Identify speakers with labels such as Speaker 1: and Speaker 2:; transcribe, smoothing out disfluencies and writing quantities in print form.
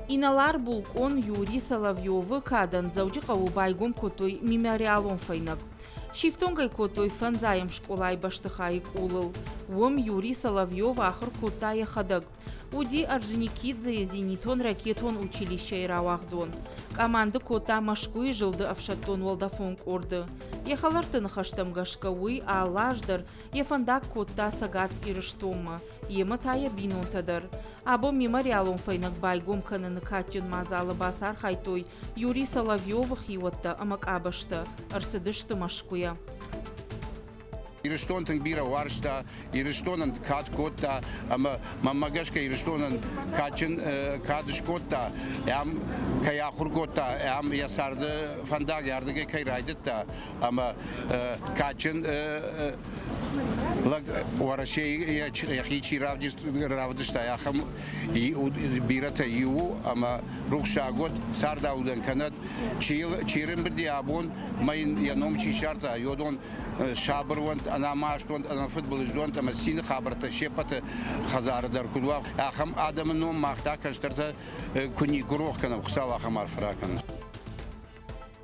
Speaker 1: Инӕлар-булкъон Юрий Соловьевы кадӕн Дзӕуджыхъӕуы байгом кодтой мемориалон фӕйнӕг. Сифтонг ӕй кодтой фӕндзайӕм скъолайы бӕстыхайы къулыл. Уым Юрий Соловьев ахуыр кодта йӕхӕдӕг. Уыди Орджоникидзейы зенитон-ракетон училищӕйы рауагъдон. Къаманды кодта Мӕскуыйы зылды ӕфсӕддон-уӕлдӕфон къорды. Йӕ хӕлӕртты ныхӕстӕм гӕсгӕ уый алы аз дӕр йӕ фӕндаг кодта Цӕгат Ирыстонмӕ, йемӕ та йӕ бинонтӕ дӕр. Абон мемориалон фӕйнӕг байгом кӕныны кадджын мадзалы бацархайдтой Юрий Соловьевы хиуӕттӕ ӕмӕ къабӕзтӕ, ӕрцыдысты Мӕскуыйӕ.
Speaker 2: Ирыстон тынг бирӕ уарзта, Ирыстонӕн кад кодта ӕмӕ мӕнмӕ гӕсгӕ Ирыстонӕн кадджын кад скодта, ӕм кӕй ахуыр кодта, ӕм йӕ царды фӕндаг ардыгӕй кӕй райдыдта ӕмӕ кадджын лӕг Уӕрӕсейы йӕхи чи равдыста, ахӕм бирӕтӕ иу у ӕмӕ рухсаг уӕд, цардаудӕн кӕнӕд, чи рымбырди абон, мӕ йын йӕ ном чи ссардта, уыдон сабыр уӕнт, ӕнӕмаст уӕнт, ӕнӕфыдбылыз уӕнт ӕмӕ цины хабӕрттӕ се ппӕты хӕдзары дӕр куыд уа, ахӕм адӕмы ном мах та кӕстӕртӕ куы никуы рох кӕнӕм, Хуыцау ахӕм арфӕ ракӕнӕд.